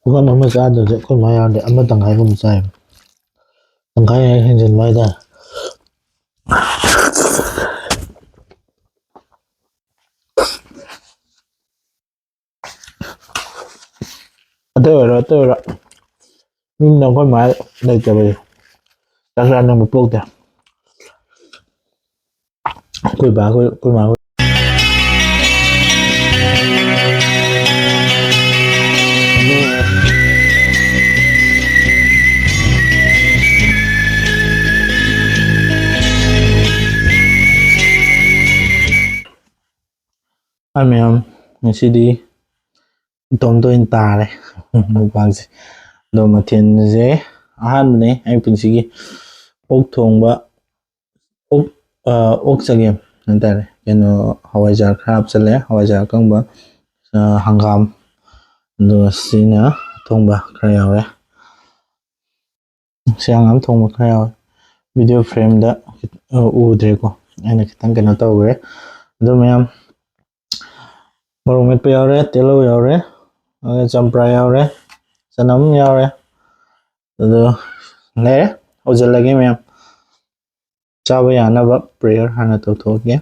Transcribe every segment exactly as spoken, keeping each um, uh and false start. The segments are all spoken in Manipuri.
ꯄꯨꯈꯝ ꯑꯃ ꯆꯥꯗ꯭ꯔꯗꯤ ꯑꯩꯈꯣꯏ ꯃꯥ ꯌꯥꯎꯔꯗꯤ ꯑꯃ ꯇꯪꯈꯥꯏꯒꯨꯝꯕ ꯆꯥꯏꯕ꯫ ꯇꯪꯈꯥꯏ ꯍꯦꯛ ꯍꯦꯟꯖꯤꯟꯕ ꯍꯥꯏꯇꯥꯔꯦ꯫ ꯑꯇꯩ ꯑꯣꯏꯔꯣ, ꯑꯇꯩ ꯑꯣꯏꯔꯣ, ꯌꯨꯝꯗ ꯑꯩꯈꯣꯏ ꯃꯥ ꯂꯩꯇꯕꯁꯦ ꯆꯥꯛ ꯆꯥꯅꯤꯡꯕ ꯄꯣꯛꯇꯦ꯫ ꯑꯩꯈꯣꯏ ꯕꯥ ꯍꯣꯏ, ꯑꯩꯈꯣꯏ ꯃꯥ ꯍꯣꯏ꯫ ꯍꯥꯏ ꯃꯌꯥꯝ, ꯉꯁꯤꯗꯤ ꯏꯇꯣꯝꯇ ꯑꯣꯏꯅ ꯇꯥꯔꯦ ꯃꯨꯛꯕꯥꯡꯁꯦ꯫ ꯑꯗꯣ ꯃꯊꯦꯜꯁꯦ ꯑꯍꯥꯟꯕꯅꯦ ꯑꯩ ꯄꯨꯟꯁꯤꯒꯤ ꯑꯣꯛ ꯊꯣꯡꯕ, ꯑꯣꯛ, ꯑ, ꯑꯣꯛ ꯆꯒꯦꯝ ꯍꯥꯏꯇꯥꯔꯦ꯫ ꯀꯩꯅꯣ, ꯍꯋꯥꯏꯖꯥꯔ ꯈꯔ ꯍꯥꯞꯆꯜꯂꯦ, ꯍꯋꯥꯏꯖꯥꯔ ꯑꯀꯪꯕ, ꯑ, ꯍꯪꯒꯥꯝ, ꯑꯗꯨꯒ ꯁꯤꯅ ꯑꯊꯣꯡꯕ ꯈꯔ ꯌꯥꯎꯔꯦ꯫ ꯁꯤ ꯍꯪꯒꯥꯝ ꯊꯣꯡꯕ ꯈꯔ ꯌꯥꯎꯔꯦ꯫ Video frame ꯗ, ꯑ, ꯎꯗ꯭ꯔꯦꯀꯣ, ꯑꯩꯅ ꯈꯤꯇꯪ ꯀꯩꯅꯣ ꯇꯧꯈ꯭ꯔꯦ꯫ ꯑꯗꯣ ꯃꯌꯥꯝ, ꯃꯣꯔꯣꯛ ꯃꯦꯠꯄ ꯌꯥꯎꯔꯦ, ꯇꯤꯜꯍꯧ ꯌꯥꯎꯔꯦ, ꯑꯗꯨꯒ ꯆꯝꯄ꯭ꯔꯥ ꯌꯥꯎꯔꯦ, ꯆꯅꯝ ꯌꯥꯎꯔꯦ꯫ ꯑꯗꯣ ꯂꯩꯔꯦ, ꯍꯧꯖꯤꯜꯂꯒꯦ ꯃꯌꯥꯝ꯫ ꯆꯥꯕ ꯌꯥꯅꯕ prayer ꯍꯥꯟꯅ ꯇꯧꯊꯣꯛꯑꯒꯦ꯫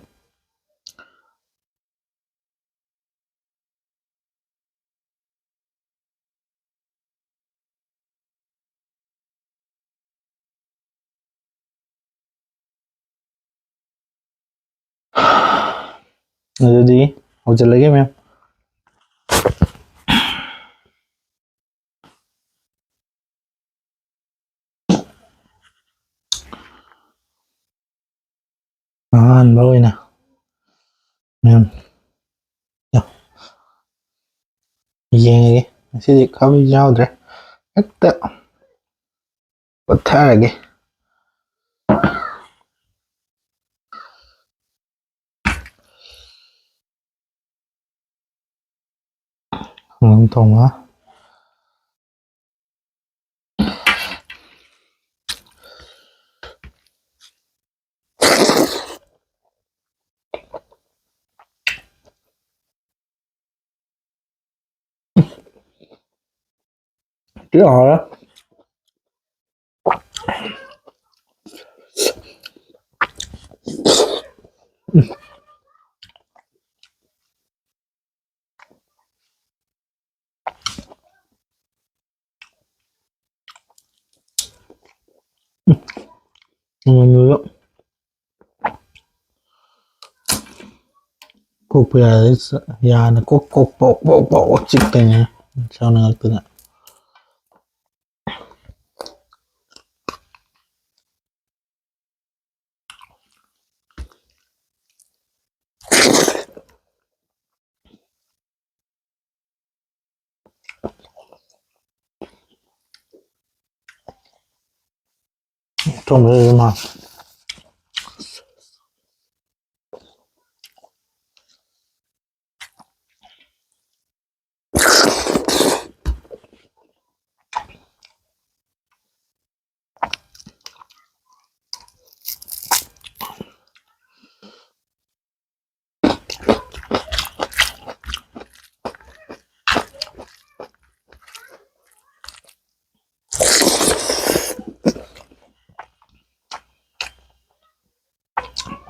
ꯑꯗꯨꯗꯤ ꯍꯧꯖꯤꯜꯂꯒꯦ ꯃꯌꯥꯝ꯫ ꯑꯍꯥꯟꯕ ꯑꯣꯏꯅ ꯃꯌꯥꯝ ꯌꯦꯡꯉꯒꯦ꯫ ꯉꯁꯤꯗꯤ ꯈꯥꯕꯩ ꯌꯥꯎꯗ꯭ꯔꯦ, ꯍꯦꯛꯇ ꯄꯠꯊꯔꯒꯦ꯫ ꯍꯪꯒꯥꯝ ꯊꯣꯡꯕ꯫ ꯊꯤ ꯍꯥꯎꯔꯦ꯫ ꯎꯝ, ꯀꯣꯛꯄ ꯌꯥꯔꯗꯤ ꯌꯥꯅ ꯀꯣꯛ ꯀꯣꯛ ꯄꯣꯛ ꯄꯣꯛ ꯄꯣꯛ ꯆꯤꯛꯇꯣꯏꯅꯦ꯫ ꯆꯥꯅꯤꯡꯉꯛꯇꯅ꯫ ꯊꯣꯡꯕꯗ ꯑꯗꯨꯝ ꯍꯥꯎ꯫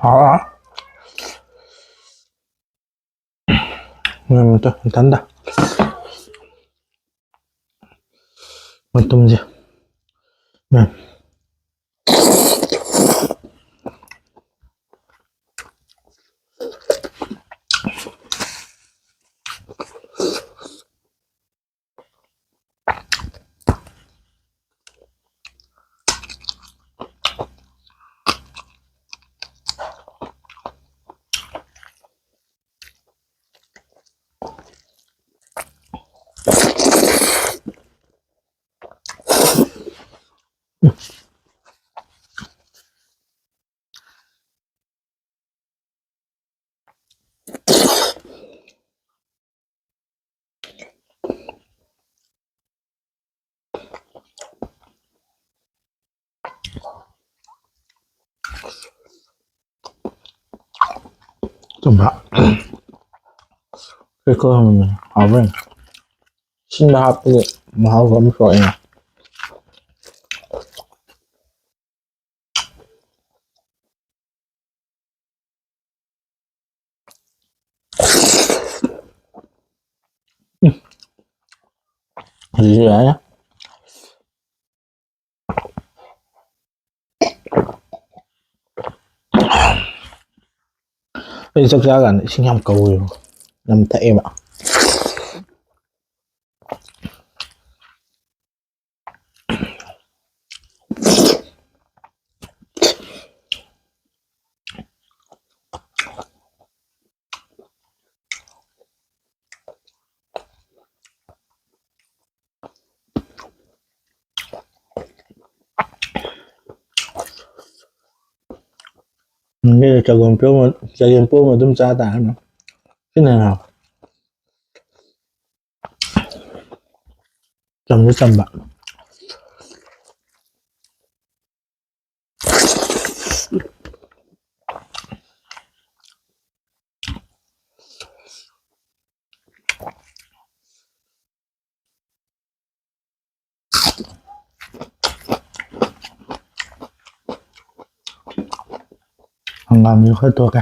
ꯍꯥꯎꯔꯦ꯫ ꯎꯝ, ꯇꯨ, ꯏꯊꯟꯗ꯫ ꯃꯇꯨꯝꯁꯦ꯫ ꯎꯝ꯫ ꯆꯨꯝꯕ꯭ꯔꯥ? ꯀꯩꯀꯩ ꯍꯥꯞꯄꯅꯣ? ꯍꯥꯎꯕ꯭ꯔꯥ? ꯁꯤꯟꯕ ꯍꯥꯞꯄꯗꯤ ꯃꯍꯥꯎꯁꯨ ꯑꯃ ꯊꯣꯛꯑꯦꯅ꯫ ꯎꯝ꯫ ꯍꯧꯖꯤꯛꯁꯨ ꯌꯥꯏ꯫ ꯑꯩ ꯆꯥꯛ ꯆꯥꯔꯀꯥꯟꯗ ꯏꯁꯤꯡ ꯌꯥꯝ ꯀꯧꯋꯦꯕ, ꯌꯥꯝ ꯊꯛꯑꯦꯕ꯫ ꯅꯪꯒꯤ ꯆꯒꯦꯝ ꯄꯣꯝꯕ, ꯆꯒꯦꯝ ꯄꯣꯝꯕ ꯑꯗꯨꯝ ꯆꯥ ꯇꯥꯔꯦ꯫ ꯁꯤꯅ ꯍꯦꯟꯅ ꯍꯥꯎ-, ꯆꯝꯁꯨ ꯆꯝꯕ꯫ ꯍꯪꯒꯥꯝꯁꯨ ꯈꯔ ꯇꯣꯠꯀꯦ꯫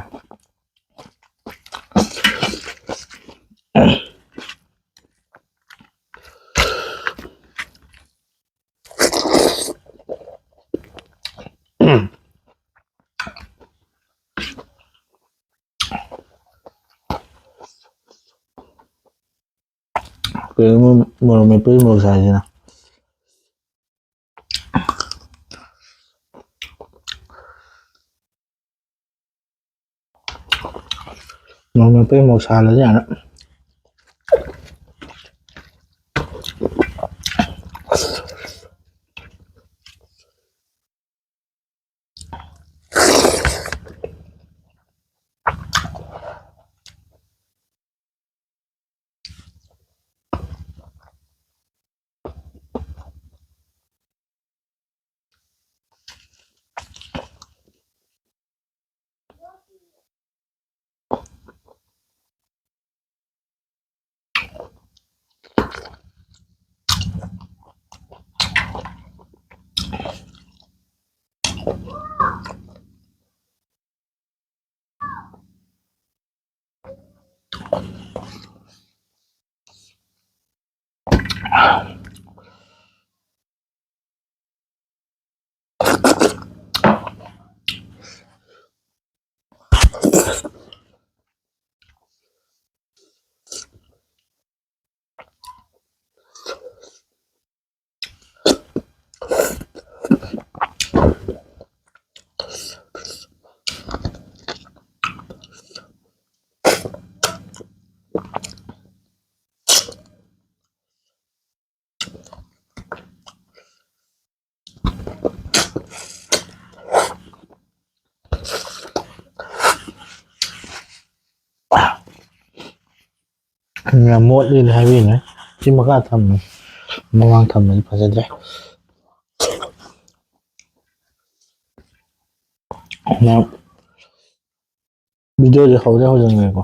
ꯀꯩꯅꯣ ꯃꯣꯔꯣꯛ ꯃꯦꯠꯄꯒꯤ ꯃꯣꯔꯣꯛ ꯁꯥꯏꯁꯤꯅ? ꯃꯣꯔꯣꯛ ꯃꯦꯠꯄꯒꯤ ꯃꯣꯔꯣꯛ ꯁꯥꯍꯜꯂꯁꯨ ꯌꯥꯔꯦ꯫ ꯌꯥꯝ ꯃꯣꯠꯂꯤꯅ ꯍꯥꯏꯕꯤꯅꯦ꯫ ꯁꯤ ꯃꯈꯥ ꯊꯝꯃꯦ, ꯃꯃꯥꯡ ꯊꯝꯕꯗꯤ ꯐꯖꯗ꯭ꯔꯦ꯫ ꯌꯥꯝ ꯚꯤꯗꯤꯑꯣꯁꯦ ꯍꯧꯗꯤ ꯍꯧꯖꯤꯟꯈ꯭ꯔꯦꯀꯣ꯫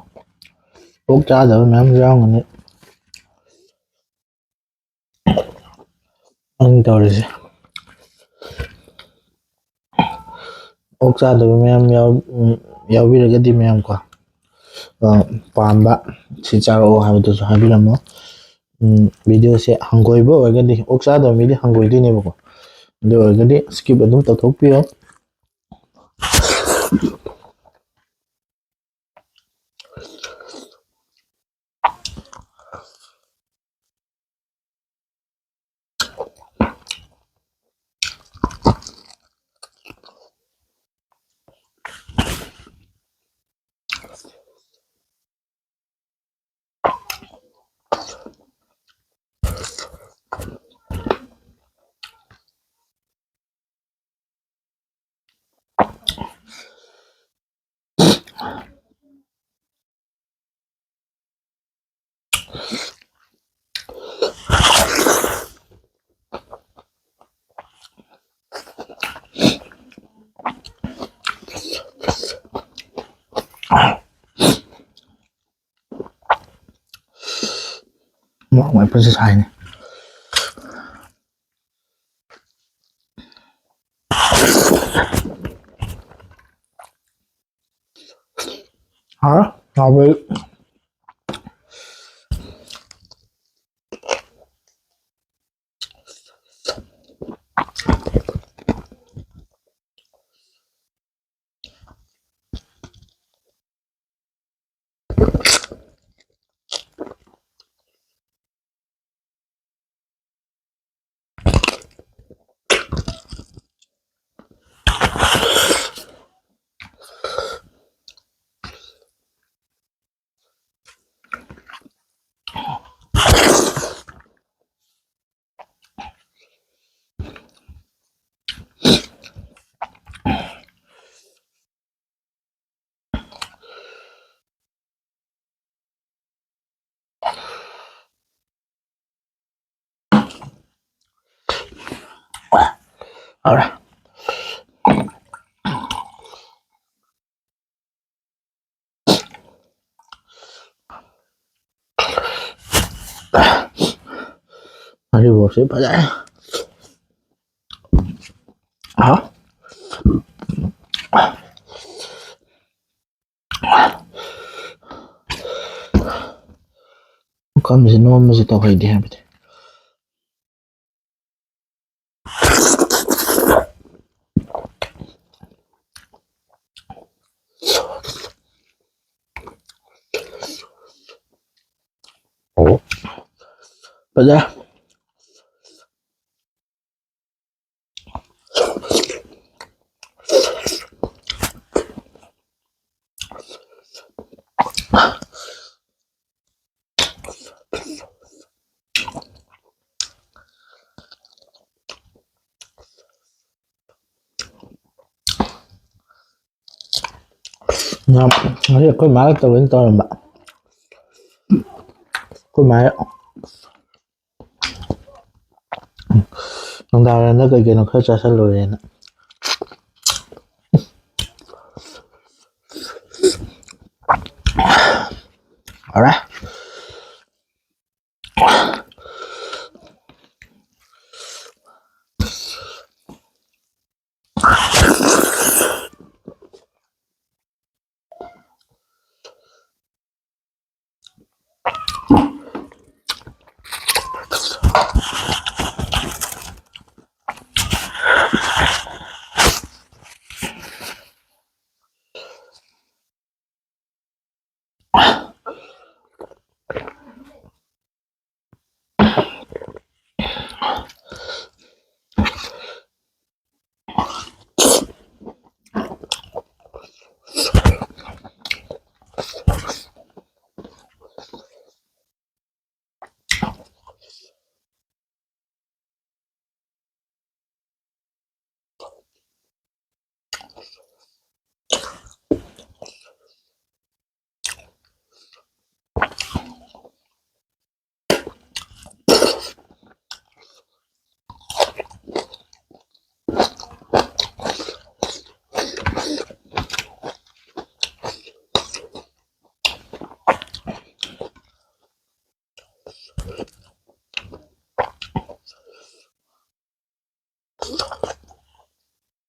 ꯑꯣꯛ ꯆꯥꯗꯕ ꯃꯌꯥꯝ ꯌꯥꯎꯔꯝꯒꯅꯤ꯫ ꯑꯩꯅ ꯇꯧꯔꯤꯁꯦ꯫ ꯑꯣꯛ ꯆꯥꯗꯕ ꯃꯌꯥꯝ ꯌꯥꯎ-, ꯎꯝ, ꯌꯥꯎꯕꯤꯔꯒꯗꯤ ꯃꯌꯥꯝ ꯀꯣ, ꯑ, ꯄꯥꯝꯕ ꯁꯤ ꯆꯥꯔꯛꯑꯣ ꯍꯥꯏꯕꯗꯨꯁꯨ ꯍꯥꯏꯕꯤꯔꯝꯃꯣ꯫ ꯎꯝ, ꯚꯤꯗꯤꯑꯣꯁꯦ ꯍꯪꯒꯣꯏꯕ ꯑꯣꯏꯔꯒꯗꯤ, ꯑꯣꯛ ꯆꯥꯗꯕ ꯃꯤꯗꯤ ꯍꯪꯒꯣꯏꯗꯣꯏꯅꯦꯕꯀꯣ꯫ ꯑꯗꯨ ꯑꯣꯏꯔꯒꯗꯤ skip ꯑꯗꯨꯝ ꯇꯧꯊꯣꯛꯄꯤꯌꯣ꯫ ꯃꯣꯔꯣꯛ ꯃꯦꯠꯄꯁꯦ ꯁꯥꯏꯅꯦ꯫ ꯍꯥꯎꯔꯦ꯫ ꯍꯥꯎꯕꯩ ꯍꯥꯎꯔꯦ꯫ ꯉꯥꯔꯤꯕꯣꯞꯁꯦ ꯐꯖꯔꯦ꯫ ꯍꯥ? ꯄꯨꯈꯝꯁꯦ ꯅꯣꯝꯕꯁꯦ ꯇꯧꯍꯩꯗꯦ ꯍꯥꯏꯕꯗꯤ꯫ ꯑꯣ꯫ ꯐꯖꯔꯦ꯫ ꯌꯥꯝ, ꯉꯁꯤ ꯑꯩꯈꯣꯏ ꯃꯥꯒ ꯇꯧꯒꯦꯅ ꯇꯧꯔꯝꯕ꯫ ꯑꯩꯈꯣꯏ ꯃꯥꯒ ꯅꯨꯡꯗꯥꯡꯋꯥꯏꯔꯝꯗ ꯀꯩ ꯀꯩꯅꯣ ꯈꯔ ꯆꯥꯁꯜꯂꯨꯔꯦꯅ꯫ ꯍꯥꯎꯔꯦ꯫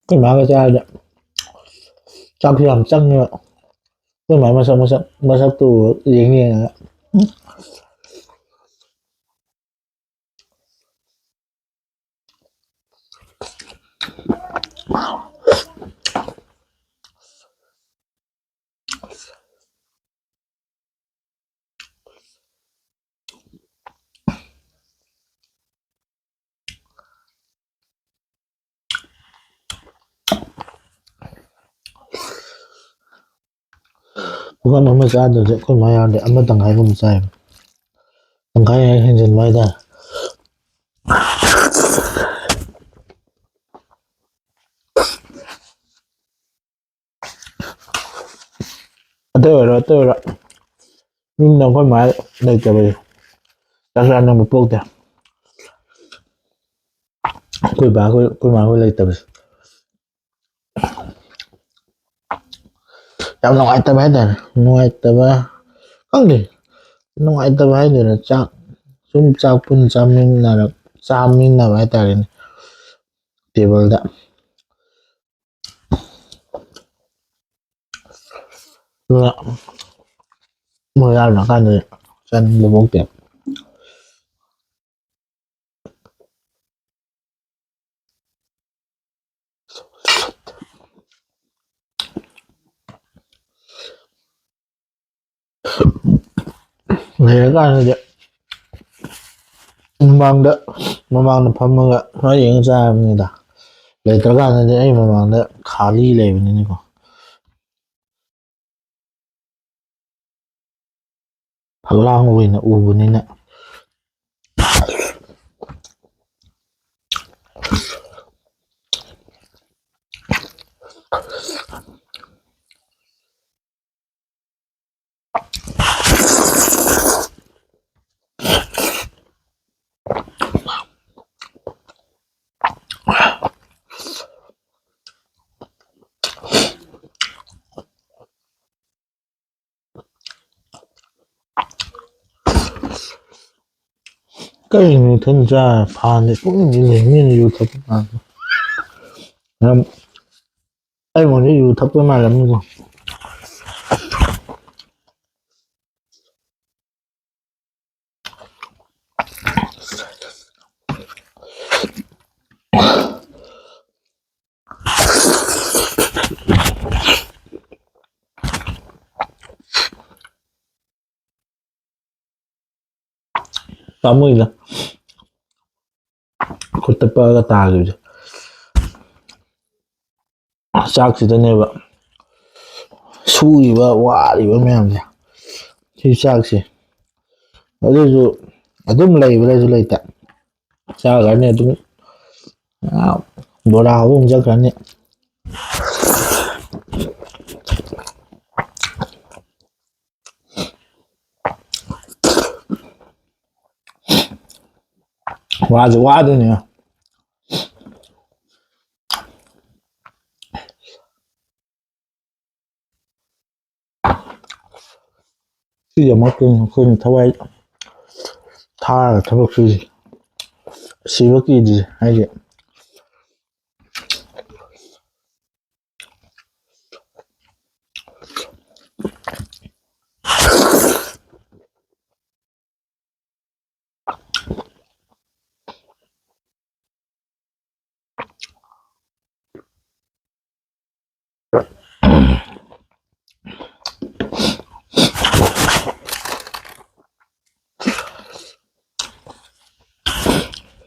ꯑꯩꯈꯣꯏ ꯃꯥꯒ ꯆꯥꯔꯗꯤ ꯆꯥꯛꯁꯨ ꯌꯥꯝ ꯆꯪꯉꯦꯕ꯫ ꯑꯩꯈꯣꯏ ꯃꯥ ꯃꯁꯛ, ꯃꯁꯛ, ꯃꯁꯛꯇꯨ ꯌꯦꯡ ꯌꯦꯡꯉꯒ꯫ ꯄꯨꯈꯝ ꯑꯃ ꯆꯥꯗꯕꯁꯦ ꯑꯩꯈꯣꯏ ꯃꯥ ꯌꯥꯎꯔꯗꯤ ꯑꯃ ꯇꯪꯈꯥꯏꯒꯨꯝꯕ ꯆꯥꯏꯕ꯫ ꯇꯪꯈꯥꯏ ꯍꯦꯛ ꯍꯦꯟꯖꯤꯟꯕ ꯍꯥꯏꯇꯥꯔꯦ꯫ ꯑꯇꯩ ꯑꯣꯏꯔꯣ, ꯑꯇꯩ ꯑꯣꯏꯔꯣ, ꯌꯨꯝꯗ ꯑꯩꯈꯣꯏ ꯃꯥ ꯂꯩꯇꯕꯁꯦ ꯆꯥꯛ ꯆꯥꯅꯤꯡꯕ ꯄꯣꯛꯇꯦ꯫ ꯑꯩꯈꯣꯏ ꯕꯥ ꯍꯣꯏ, ꯑꯩꯈꯣꯏ ꯃꯥ ꯍꯣꯏ ꯂꯩꯇꯕꯁꯦ ꯌꯥꯝ ꯅꯨꯡꯉꯥꯏꯇꯕ ꯍꯥꯏꯇꯥꯔꯦ꯫ ꯅꯨꯡꯉꯥꯏꯇꯕ, ꯈꯪꯗꯦ, ꯅꯨꯡꯉꯥꯏꯇꯕ ꯍꯥꯏꯗꯣꯏꯔꯥ, ꯆꯥꯛ, ꯁꯨꯝ ꯆꯥꯛ ꯄꯨꯟꯅ ꯆꯥꯃꯤꯟꯅꯔꯛ-, ꯆꯥꯃꯤꯟꯅꯕ ꯍꯥꯏꯇꯥꯔꯦꯅꯦ, ꯇꯦꯕꯜꯗ꯫ ꯑꯗꯨꯅ ꯃꯣꯏ ꯌꯥꯎꯗ꯭ꯔꯀꯥꯟꯗꯗꯤ ꯆꯥꯅꯤꯡꯕ ꯄꯣꯛꯇꯦ꯫ ꯂꯩꯔꯀꯥꯟꯗꯗꯤ ꯃꯃꯥꯡꯗ, ꯃꯃꯥꯡꯗ ꯐꯝꯃꯒ ꯁꯨꯃꯥꯏꯅ ꯌꯦꯡꯉ ꯆꯥꯕꯅꯤꯗ꯫ ꯂꯩꯇ꯭ꯔꯀꯥꯟꯗꯗꯤ ꯑꯩ ꯃꯃꯥꯡꯗ ꯈꯥꯂꯤ ꯂꯩꯕꯅꯤꯅꯀꯣ꯫ ꯐꯛꯂꯥꯡ ꯑꯣꯏꯅ ꯎꯕꯅꯤꯅ꯫ ꯀꯔꯤꯅꯣ ꯏꯊꯟ ꯆꯥ ꯐꯥꯟꯗꯦ ꯄꯨꯡꯗꯤ ꯂꯩꯅꯤꯅ ꯌꯨ ꯊꯛꯄ ꯀꯥꯟꯗ꯫ ꯌꯥꯝ ꯑꯩꯉꯣꯟꯗ ꯌꯨ ꯊꯛꯄ ꯃꯥꯜꯂꯝꯅꯤꯀꯣ꯫ ꯄꯥꯝꯃꯨꯏꯗ꯫ ꯈꯨꯠꯇ ꯄꯛꯑꯒ ꯇꯥꯈꯤꯕꯁꯦ꯫ ꯆꯥꯛꯁꯤꯗꯅꯦꯕ ꯁꯨꯔꯤꯕ ꯋꯥꯔꯤꯕ ꯃꯌꯥꯝꯁꯦ꯫ ꯁꯤ ꯆꯥꯛꯁꯦ꯫ ꯑꯗꯨꯁꯨ ꯑꯗꯨꯝ ꯂꯩꯕ꯭ꯔꯥꯁꯨ ꯂꯩꯇ꯫ ꯆꯥꯈ꯭ꯔꯅꯤ ꯑꯗꯨꯝ꯫ ꯑꯥ, ꯕꯣꯔꯥ ꯍꯧꯕ ꯑꯃꯨꯛ ꯆꯠꯈ꯭ꯔꯅꯤ꯫ ꯋꯥꯁꯨ ꯋꯥꯗꯣꯏꯅꯦ꯫ ꯁꯤꯒꯤꯗꯃꯛꯇꯅꯤ ꯑꯩꯈꯣꯏꯅ ꯊꯋꯥꯏ ꯊꯥꯔꯒ ꯊꯕꯛ ꯁꯨꯔꯤ꯫ ꯁꯤꯕ ꯀꯤꯗ꯭ꯔꯤ ꯍꯥꯏꯗꯤ꯫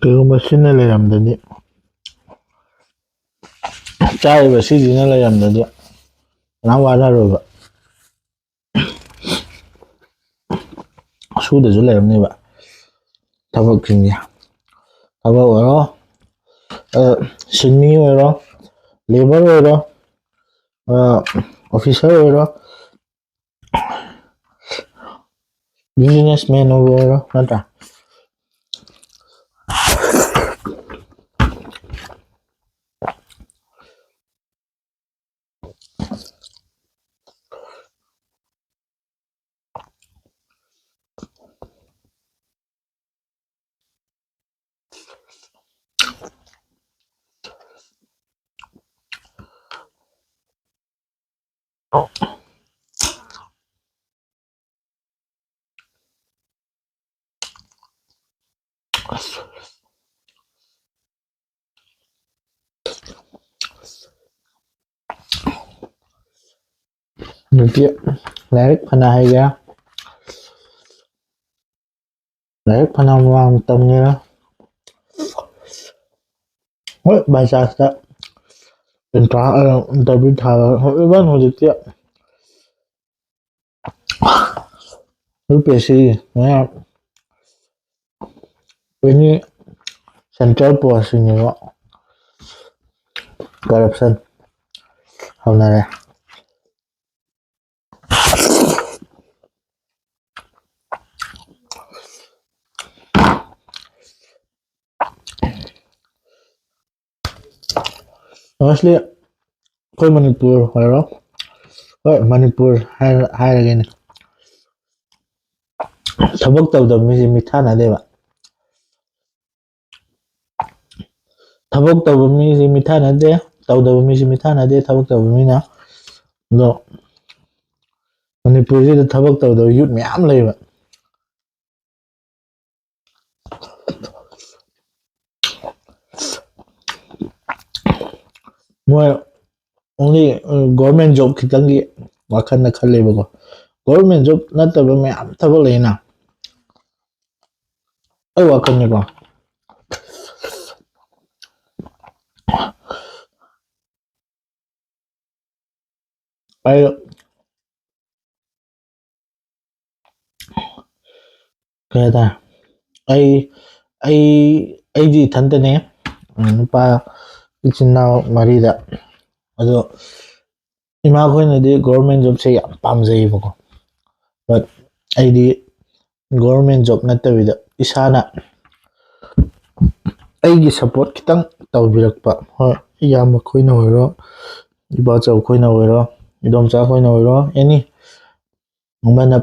ꯀꯩꯒꯨꯝꯕ ꯁꯤꯅ ꯂꯩꯔꯝꯗꯗꯤ, ꯆꯥꯔꯤꯕ ꯁꯤꯁꯤꯅ ꯂꯩꯔꯝꯗꯗꯤ ꯀꯅꯥꯝ ꯋꯥꯅꯔꯣꯏꯕ꯫ ꯁꯨꯗꯁꯨ ꯂꯩꯔꯝꯅꯦꯕ ꯊꯕꯛꯁꯤꯡꯁꯦ꯫ ꯊꯕꯛ ꯑꯣꯏꯔꯣ, ꯑ, ꯁꯤꯟꯃꯤ ꯑꯣꯏꯔꯣ, ꯂꯦꯕꯔ ꯑꯣꯏꯔꯣ, ꯑ, ꯑꯣꯐꯤꯁꯔ ꯑꯣꯏꯔꯣ, ꯕꯤꯖꯤꯅꯦꯁꯃꯦꯟ ꯑꯣꯏꯔꯣ, ꯅꯠꯇ꯭ꯔꯥ? ꯅꯨꯄꯤ ꯂꯥꯏꯔꯤꯛ ꯐꯅ ꯍꯩꯒꯦꯔꯥ, ꯂꯥꯏꯔꯤꯛ ꯐꯅ ꯋꯥꯡꯅ ꯇꯝꯒꯦꯔꯥ, ꯍꯣꯏ, ꯕꯥꯏ ꯆꯥꯟꯁꯇ ꯏꯟꯇ꯭ꯔꯥ ꯏꯟꯇꯔꯚ꯭ꯌꯨ ꯊꯥꯕ, ꯏꯚꯟ ꯍꯧꯖꯤꯛꯇꯤ ꯌꯨ ꯄꯤ ꯑꯦꯁ ꯁꯤ ꯃꯌꯥꯝ ꯑꯦꯅꯤ ꯁꯦꯟꯇ꯭ꯔꯦꯜ ꯄꯣꯁꯁꯤꯡꯅꯦꯕ, ꯀꯔꯞꯁꯟ ꯍꯧꯅꯔꯦ꯫ Honestly, ꯑꯩꯈꯣꯏ ꯃꯅꯤꯄꯨꯔ ꯑꯣꯏꯔꯣ, ꯍꯣꯏ, ꯃꯅꯤꯄꯨꯔ ꯍꯥꯏꯔ-, ꯍꯥꯏꯔꯒꯦꯅꯦ, ꯊꯕꯛ ꯇꯧꯗꯕ ꯃꯤꯁꯦ ꯃꯤꯊꯥꯅꯗꯦꯕ꯫ ꯊꯕꯛ ꯇꯧꯕ ꯃꯤꯁꯦ ꯃꯤꯊꯥꯅꯗꯦ, ꯇꯧꯗꯕ ꯃꯤꯁꯦ ꯃꯤꯊꯥꯅꯗꯦ, ꯊꯕꯛ ꯇꯧꯕ ꯃꯤꯅ꯫ ꯑꯗꯣ ꯃꯅꯤꯄꯨꯔꯁꯤꯗ ꯊꯕꯛ ꯇꯧꯗꯕ ꯌꯨꯠ ꯃꯌꯥꯝ ꯂꯩꯕ꯫ ꯃꯣꯏ only, ꯎꯝ, government job ꯈꯤꯇꯪꯒꯤ ꯋꯥꯈꯜꯗ ꯈꯜꯂꯦꯕꯀꯣ꯫ Government job ꯅꯠꯇꯕ ꯃꯌꯥꯝ ꯊꯕꯛ ꯂꯩꯅ, ꯑꯩ ꯋꯥꯈꯜꯅꯤꯀꯣ꯫ ꯑꯩ ꯀꯩ ꯍꯥꯏꯇꯥꯔꯦ, ꯑꯩ, ꯑꯩ, ꯑꯩꯗꯤ ꯏꯊꯟꯇꯅꯦ, ꯎꯝ, ꯅꯨꯄꯥ ꯏꯆꯤꯟ ꯏꯅꯥꯎ ꯃꯔꯤꯗ꯫ ꯑꯗꯣ ꯏꯃꯥꯈꯣꯏꯅꯗꯤ government jobꯁꯦ ꯌꯥꯝ ꯄꯥꯝꯖꯩꯌꯦꯕꯀꯣ, but ꯑꯩꯗꯤ government job ꯅꯠꯇꯕꯤꯗ ꯏꯁꯥꯅ ꯑꯩꯒꯤ support ꯈꯤꯇꯪ ꯇꯧꯕꯤꯔꯛꯄ, ꯍꯣꯏ, ꯏꯌꯥꯝꯕ ꯈꯣꯏꯅ ꯑꯣꯏꯔꯣ, ꯏꯕꯥꯆꯧ ꯈꯣꯏꯅ ꯑꯣꯏꯔꯣ, ꯏꯗꯣꯝꯆꯥ ꯈꯣꯏꯅ ꯑꯣꯏꯔꯣ, any ꯑꯃꯅ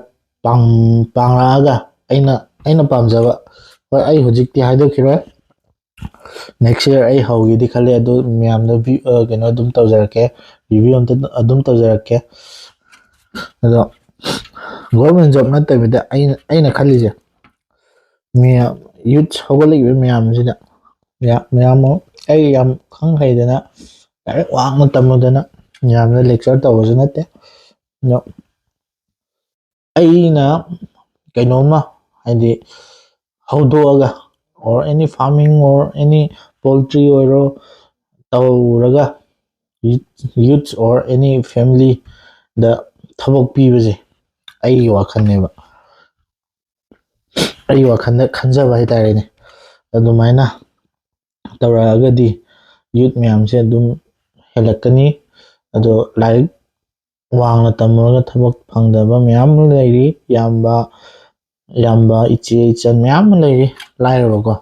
ꯄꯥꯡ-, ꯄꯥꯡꯂꯛꯑꯒ ꯑꯩꯅ, ꯑꯩꯅ ꯄꯥꯝꯖꯕ, ꯍꯣꯏ, ꯑꯩ ꯍꯧꯖꯤꯛꯇꯤ ꯍꯥꯏꯗꯣꯛꯈꯤꯔꯣꯏ, next year ꯑꯩ ꯍꯧꯒꯦꯗꯤ ꯈꯜꯂꯦ, ꯑꯗꯨ ꯃꯌꯥꯝꯗ ꯚꯤ-, ꯑ, ꯀꯩꯅꯣ ꯑꯗꯨꯝ ꯇꯧꯖꯔꯛꯀꯦ꯫ review ꯑꯝꯇ ꯑꯗꯨꯝ ꯇꯧꯖꯔꯛꯀꯦ꯫ ꯑꯗꯣ government job ꯅꯠꯇꯕꯤꯗ ꯑꯩꯅ ꯑꯩꯅ ꯈꯜꯂꯤꯁꯦ, ꯃꯌꯥꯝ youth ꯍꯧꯒꯠꯂꯛꯏꯕ ꯃꯌꯥꯝꯁꯤꯗ, ꯃꯌꯥꯝ ꯑꯃ ꯑꯩ ꯌꯥꯝ ꯈꯪ ꯍꯩꯗꯅ ꯂꯥꯏꯔꯤꯛ ꯋꯥꯡꯅ ꯇꯝꯃꯨꯗꯅ ꯌꯥꯝꯅ lecture ꯇꯧꯕꯁꯨ ꯅꯠꯇꯦ꯫ ꯑꯗꯣ ꯑꯩꯅ ꯀꯩꯅꯣꯝꯃ, ꯍꯥꯏꯗꯤ, ꯍꯧꯗꯣꯛꯑꯒ, or any farming or any poultry ꯑꯣꯏꯔꯣ, ꯇꯧꯔꯒ youth or any family ꯗ ꯊꯕꯛ ꯄꯤꯕꯁꯦ ꯑꯩꯒꯤ ꯋꯥꯈꯜꯅꯦꯕ꯫ ꯑꯩꯒꯤ ꯋꯥꯈꯜꯗ ꯈꯟꯖꯕ ꯍꯥꯏꯇꯥꯔꯦꯅꯦ꯫ ꯑꯗꯨꯃꯥꯏꯅ ꯇꯧꯔꯛꯑꯒꯗꯤ youth ꯃꯌꯥꯝꯁꯦ ꯑꯗꯨꯝ ꯍꯦꯜꯂꯛꯀꯅꯤ꯫ ꯑꯗꯣ ꯂꯥꯏꯔꯤꯛ ꯋꯥꯡꯅ ꯇꯝꯃꯨꯔꯒ ꯊꯕꯛ ꯐꯪꯗꯕ ꯃꯌꯥꯝ ꯑꯃ ꯂꯩꯔꯤ꯫ ꯏꯌꯥꯝꯕ, ꯏꯌꯥꯝꯕ, ꯏꯆꯦ, ꯏꯆꯟ ꯃꯌꯥꯝ ꯑꯃ ꯂꯩꯔꯤ, ꯂꯥꯏꯔꯕꯀꯣ꯫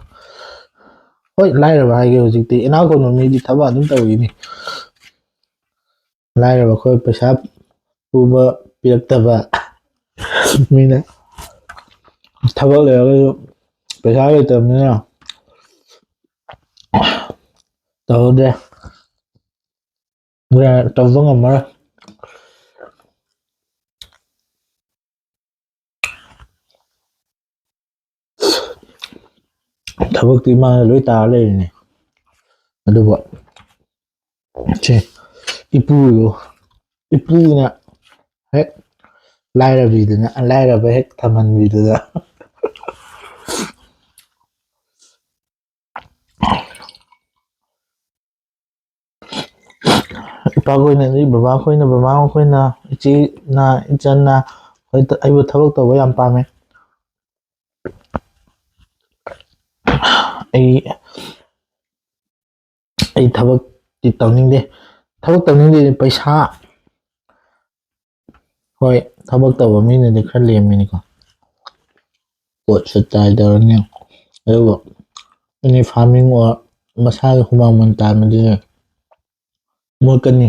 ꯍꯣꯏ, ꯂꯥꯏꯔꯕ ꯍꯥꯏꯒꯦ, ꯍꯧꯖꯤꯛꯇꯤ ꯏꯅꯥꯛ ꯈꯨꯟꯕ ꯃꯤꯗꯤ ꯊꯕꯛ ꯑꯗꯨꯝ ꯇꯧꯔꯤꯅꯤ꯫ ꯂꯥꯏꯔꯕ ꯑꯩꯈꯣꯏ ꯄꯩꯁꯥ ꯄꯨꯕ ꯄꯤꯔꯛꯇꯕ ꯃꯤꯅ ꯊꯕꯛ ꯂꯩꯔꯒꯁꯨ ꯄꯩꯁꯥ ꯂꯩꯇꯕꯅꯤꯅ ꯇꯧꯍꯧꯗ꯭ꯔꯦ꯫ ꯇꯧꯕ ꯉꯝꯃꯔꯣꯏ꯫ ꯊꯕꯛꯇꯤ ꯏꯃꯥꯅ ꯂꯣꯏ ꯇꯥꯔ ꯂꯩꯔꯤꯅꯦ꯫ ꯑꯗꯨꯕꯨ ꯁꯦ, ꯏꯄꯨꯗꯣ, ꯏꯄꯨꯅ ꯍꯦꯛ ꯂꯥꯏꯔꯕꯤꯗꯅ, ꯂꯥꯏꯔꯕ ꯍꯦꯛ ꯊꯝꯍꯟꯕꯤꯗꯅ꯫ ꯏꯄꯥꯈꯣꯏꯅꯗꯤ, ꯕꯕꯥꯈꯣꯏꯅ, ꯕꯕꯥ ꯃꯈꯣꯏꯅ, ꯏꯆꯦꯅ, ꯏꯆꯟꯅ ꯑꯩꯈꯣꯏꯗ, ꯑꯩꯕꯨ ꯊꯕꯛ ꯇꯧꯕ ꯌꯥꯝ ꯄꯥꯝꯃꯦ꯫ ꯑꯩ, ꯑꯩ ꯊꯕꯛꯇꯤ ꯇꯧꯅꯤꯡꯗꯦ꯫ ꯊꯕꯛ ꯇꯧꯅꯤꯡꯗꯦ, ꯄꯩꯁꯥ, ꯍꯣꯏ, ꯊꯕꯛ ꯇꯧꯕ ꯃꯤꯅꯗꯤ ꯈꯔ ꯂꯦꯝꯃꯤꯅꯤꯀꯣ, ꯄꯣꯠꯁꯨ ꯇꯥꯏꯗꯧꯔꯅꯤ꯫ ꯑꯗꯨꯕꯨ any farming or ꯃꯁꯥꯒꯤ ꯍꯨꯃꯥꯡ ꯃꯟ ꯇꯥꯟꯕꯗꯨꯅ ꯃꯣꯠꯀꯅꯤ꯫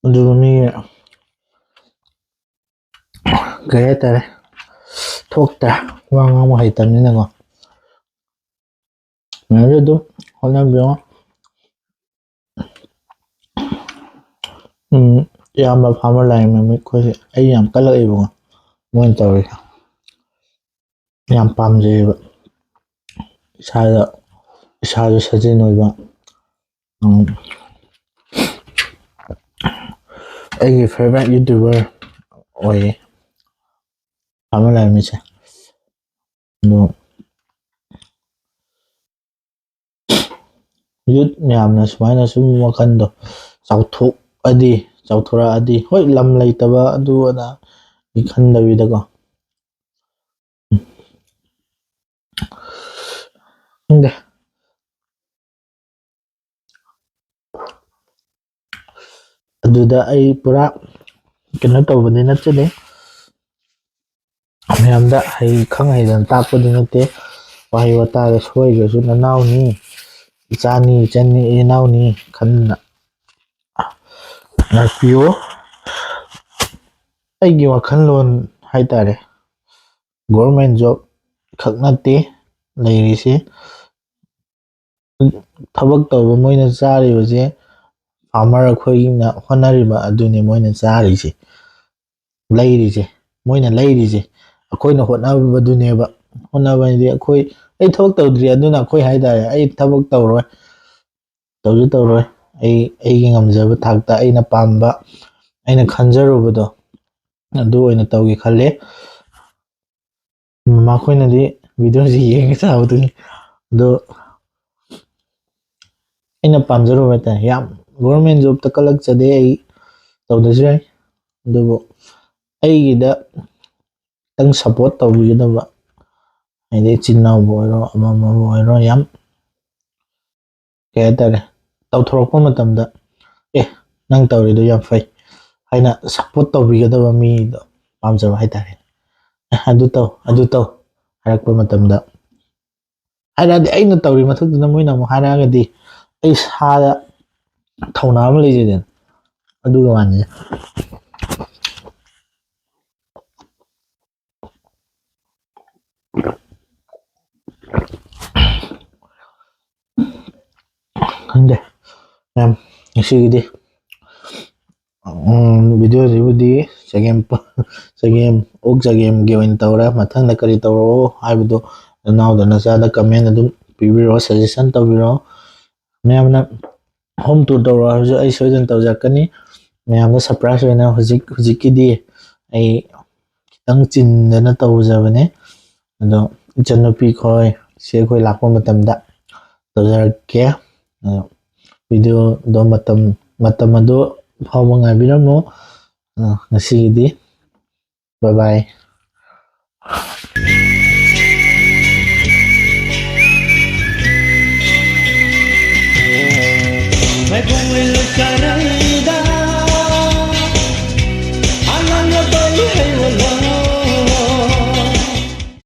ꯑꯗꯨꯒ ꯃꯤ, ꯀꯩ ꯍꯥꯏꯇꯥꯔꯦ, ꯊꯣꯛꯇ꯭ꯔꯦ, ꯋꯥ ꯉꯥꯡꯕ ꯍꯩꯇꯕꯅꯤꯅꯀꯣ꯫ ꯃꯌꯥꯝꯁꯨ ꯑꯗꯨꯝ ꯍꯣꯠꯅꯕꯤꯌꯣ꯫ ꯏꯌꯥꯝꯕ farmer ꯂꯥꯏꯔꯦꯝꯕꯤ ꯑꯩꯈꯣꯏꯁꯦ ꯑꯩ ꯌꯥꯝ ꯀꯜꯂꯛꯑꯦꯕꯀꯣ, ꯃꯣꯏꯅ ꯇꯧꯔꯤꯁꯦ ꯌꯥꯝ ꯄꯥꯝꯖꯩꯌꯦꯕ꯫ ꯏꯁꯥꯗ ꯏꯁꯥꯁꯨ ꯁꯥꯖꯦꯜ ꯑꯣꯏꯕ꯫ ꯎꯝ, ꯑꯩꯒꯤ favourite YouTuber ꯑꯣꯏꯌꯦ farmer ꯂꯥꯏꯔꯦꯝꯕꯤꯁꯦ꯫ ꯑꯗꯣ youth ꯃꯌꯥꯝꯅ ꯁꯨꯃꯥꯏꯅ ꯁꯨꯝ ꯋꯥꯈꯜꯗꯣ ꯆꯥꯎꯊꯣꯛꯑꯗꯤ, ꯆꯥꯎꯊꯣꯔꯛꯑꯗꯤ, ꯍꯣꯏ, ꯂꯝ ꯂꯩꯇꯕ ꯑꯗꯨ ꯑꯗꯥ ꯈꯟꯗꯕꯤꯗꯀꯣ, ꯈꯪꯗꯦ꯫ ꯑꯗꯨꯗ ꯑꯩ ꯄꯨꯔꯥ ꯀꯩꯅꯣ ꯇꯧꯕꯗꯤ ꯅꯠꯆꯗꯦ, ꯃꯌꯥꯝꯗ ꯍꯩ ꯈꯪ ꯍꯩꯗꯅ ꯇꯥꯛꯄꯗꯤ ꯅꯠꯇꯦ꯫ ꯋꯥꯍꯩ ꯋꯥꯇꯥꯗ ꯁꯣꯏꯈ꯭ꯔꯁꯨ ꯅꯅꯥꯎꯅꯤ, ꯏꯆꯥꯅꯤ, ꯏꯆꯟꯅꯤ, ꯏꯅꯥꯎꯅꯤ ꯈꯟꯅ ꯉꯥꯛꯄꯤꯌꯨ꯫ ꯑꯩꯒꯤ ꯋꯥꯈꯜꯂꯣꯟ ꯍꯥꯏꯇꯥꯔꯦ, government job ꯈꯛ ꯅꯠꯇꯦ ꯂꯩꯔꯤꯁꯤ꯫ ꯊꯕꯛ ꯇꯧꯕ ꯃꯣꯏꯅ ꯆꯥꯔꯤꯕꯁꯦ farmer ꯑꯩꯈꯣꯏꯅ ꯍꯣꯠꯅꯔꯤꯕ ꯑꯗꯨꯅꯤ ꯃꯣꯏꯅ ꯆꯥꯔꯤꯁꯦ, ꯂꯩꯔꯤꯁꯦ, ꯃꯣꯏꯅ ꯂꯩꯔꯤꯁꯦ꯫ ꯑꯩꯈꯣꯏꯅ ꯍꯣꯠꯅꯕꯗꯨꯅꯦꯕ꯫ ꯍꯣꯠꯅꯕ ꯍꯥꯏꯗꯤ ꯑꯩꯈꯣꯏ, ꯑꯩ ꯊꯕꯛ ꯇꯧꯗ꯭ꯔꯤ, ꯑꯗꯨꯅ ꯑꯩꯈꯣꯏ ꯍꯥꯏꯇꯥꯔꯦ, ꯑꯩ ꯊꯕꯛ ꯇꯧꯔꯣꯏ, ꯇꯧꯁꯨ ꯇꯧꯔꯣꯏ꯫ ꯑꯩ ꯑꯩꯒꯤ ꯉꯝꯖꯕ ꯊꯥꯛꯇ ꯑꯩꯅ ꯄꯥꯝꯕ, ꯑꯩꯅ ꯈꯟꯖꯔꯨꯕꯗꯣ ꯑꯗꯨ ꯑꯣꯏꯅ ꯇꯧꯒꯦ ꯈꯜꯂꯦ꯫ ꯃꯈꯣꯏꯅꯗꯤ videoꯁꯤ ꯌꯦꯡꯉ ꯆꯥꯕꯗꯨꯅꯤ꯫ ꯑꯗꯣ ꯑꯩꯅ ꯄꯥꯝꯖꯔꯨꯕ ꯍꯥꯏꯇꯥꯔꯦ, ꯌꯥꯝ government jobꯇ ꯀꯜꯂꯛꯆꯗꯦ, ꯑꯩ ꯇꯧꯗ꯭ꯔꯁꯨ ꯌꯥꯏ꯫ ꯑꯗꯨꯕꯨ ꯑꯩꯒꯤꯗ ꯈꯤꯇꯪ support ꯇꯧꯕꯤꯒꯗꯕ, ꯍꯥꯏꯗꯤ ꯏꯆꯤꯟ ꯏꯅꯥꯎꯕꯨ ꯑꯣꯏꯔꯣ, ꯑꯃꯃꯕꯨ ꯑꯣꯏꯔꯣ, ꯌꯥꯝ, ꯀꯩ ꯍꯥꯏꯇꯥꯔꯦ, ꯇꯧꯊꯣꯔꯛꯄ ꯃꯇꯝꯗ, "ꯑꯦ, ꯅꯪ ꯇꯧꯔꯤꯗꯣ ꯌꯥꯝ ꯐꯩ" ꯍꯥꯏꯅ support ꯇꯧꯕꯤꯒꯗꯕ ꯃꯤꯗꯣ ꯄꯥꯝꯖꯕ ꯍꯥꯏꯇꯥꯔꯦ꯫ "ꯑꯦ, ꯑꯗꯨ ꯇꯧ, ꯑꯗꯨ ꯇꯧ" ꯍꯥꯏꯔꯛꯄ ꯃꯇꯝꯗ, ꯍꯥꯏꯔꯛꯑꯗꯤ, ꯑꯩꯅ ꯇꯧꯔꯤ ꯃꯊꯛꯇꯨꯗ ꯃꯣꯏꯅ ꯑꯃꯨꯛ ꯍꯥꯏꯔꯛꯑꯒꯗꯤ ꯑꯩ ꯏꯁꯥꯗ ꯊꯧꯅꯥ ꯑꯃ ꯂꯩꯖꯩꯗꯅ, ꯑꯗꯨꯒꯤ ꯋꯥꯅꯤꯗ꯫ ꯈꯪꯗꯦ ꯃꯌꯥꯝ, ꯉꯁꯤꯒꯤꯗꯤ, ꯎꯝ, ꯚꯤꯗꯤꯑꯣꯁꯤꯕꯨꯗꯤ ꯆꯒꯦꯝ ꯆꯒꯦꯝ ꯑꯣꯛ ꯆꯒꯦꯝꯒꯤ ꯑꯣꯏꯅ ꯇꯧꯔꯦ꯫ ꯃꯊꯪꯗ ꯀꯔꯤ ꯇꯧꯔꯛꯑꯣ ꯍꯥꯏꯕꯗꯣ ꯅꯅꯥꯎꯗ ꯅꯆꯥꯗ ꯀꯃꯦꯟ ꯑꯗꯨꯝ ꯄꯤꯕꯤꯔꯛꯑꯣ, ꯁꯖꯦꯁꯟ ꯇꯧꯕꯤꯔꯛꯑꯣ꯫ ꯃꯌꯥꯝꯅ ꯍꯣꯝ ꯇꯨꯔ ꯇꯧꯔꯣ ꯍꯥꯏꯕꯁꯨ ꯑꯩ ꯁꯣꯏꯗꯅ ꯇꯧꯖꯔꯛꯀꯅꯤ꯫ ꯃꯌꯥꯝꯗ ꯁꯔꯄ꯭ꯔꯥꯏꯁ ꯑꯣꯏꯅ ꯍꯧꯖꯤꯛ ꯍꯧꯖꯤꯛꯀꯤꯗꯤ ꯑꯩ ꯈꯤꯇꯪ ꯆꯤꯟꯗꯅ ꯇꯧꯖꯕꯅꯦ꯫ ꯑꯗꯣ ꯏꯆꯟꯅꯨꯄꯤ ꯈꯣꯏ ꯁꯤ ꯑꯩꯈꯣꯏ ꯂꯥꯛꯄ ꯃꯇꯝꯗ ꯇꯧꯖꯔꯛꯀꯦ꯫ ꯑꯗꯣ ꯚꯤꯗꯤꯑꯣꯗꯣ ꯃꯇꯝ ꯃꯇꯝ ꯑꯗꯨ ꯐꯥꯎꯕ ꯉꯥꯏꯕꯤꯔꯝꯃꯨ꯫ ꯑ, ꯉꯁꯤꯒꯤꯗꯤ ꯕꯥꯏ ꯕꯥꯏ꯫